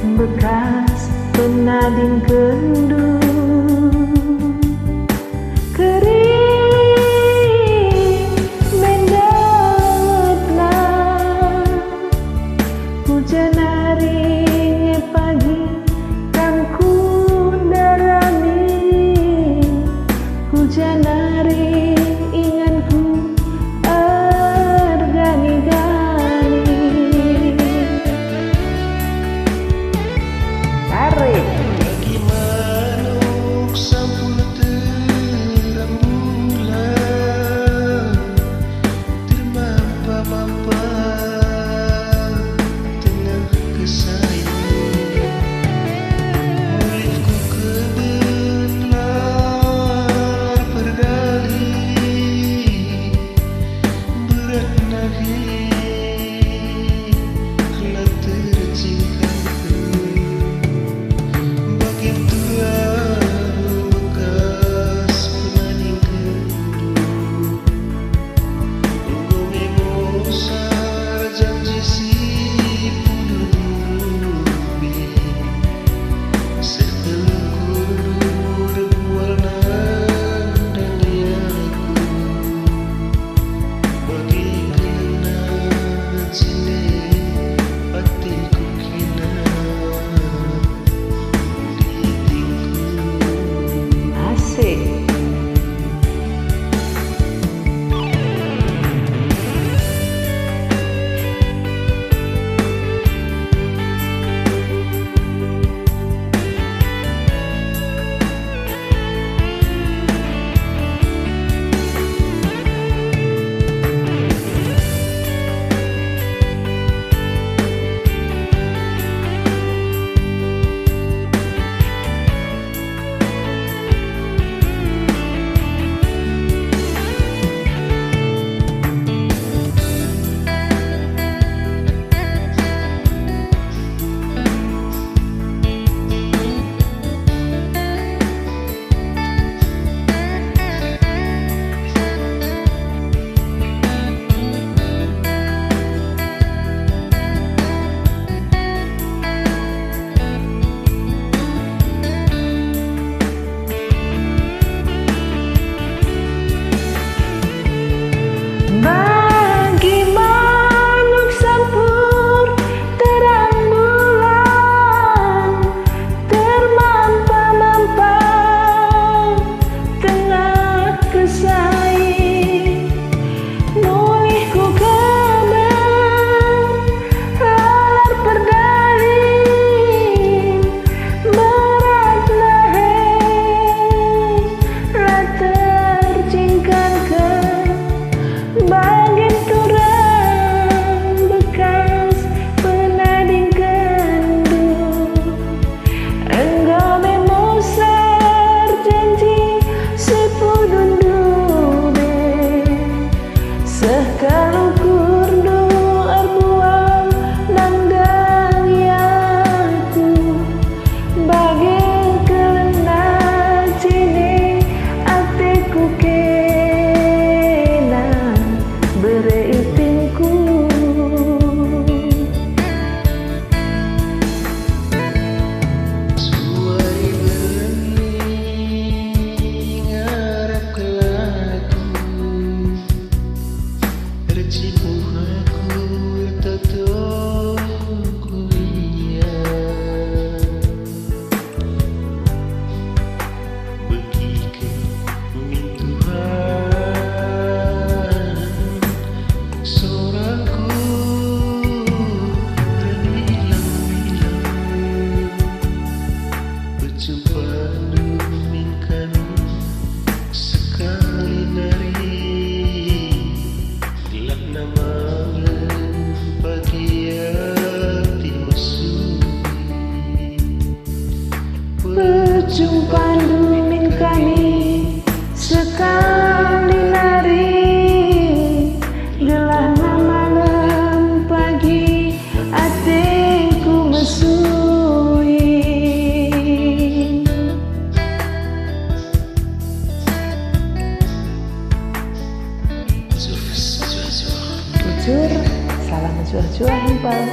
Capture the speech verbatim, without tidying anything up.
Bekas penadingkenndu kering mendetna. Hujan nari nge pagi kam kundarami. Hujan nari inganku ergani-gani. Tarik. Bagi manuk sampul terang bulan, termampa-mampa tengah kesai. Mulihku keben lar perdali, berat nari la tercingkapken. Bagi tulang bekas penadingkenndu. Enggo me Musa janji si pudun rupi, seh kal ukur erbual nandangi aku. Bagi kena jine ateku kena. Asik. Bagi manuk sampul terang bulan, termampa-mampa tengah kesai. Mulihku keben lar perdali, berat nahe la tercingkapken. Bagi tulang bekas penadingkenndu. Enggo me Musa janji si pudun ndube, seh kal ukurndu erbual nandangi aku. Bage kal jine ateku kena, bere itimku. Suari berngi ngarap kelaku, ercipuh aku ertoto kuliah. Begiken min Tuhan soraku erbilang-bilang. Pejumpandu min kami sekali nari. Gelahna malem pagi ate mesui. Pejumpandu min kami sekali nari. Gelahna malem pagi ateku mesui. Bujur, salam mejuah-juah, Empal.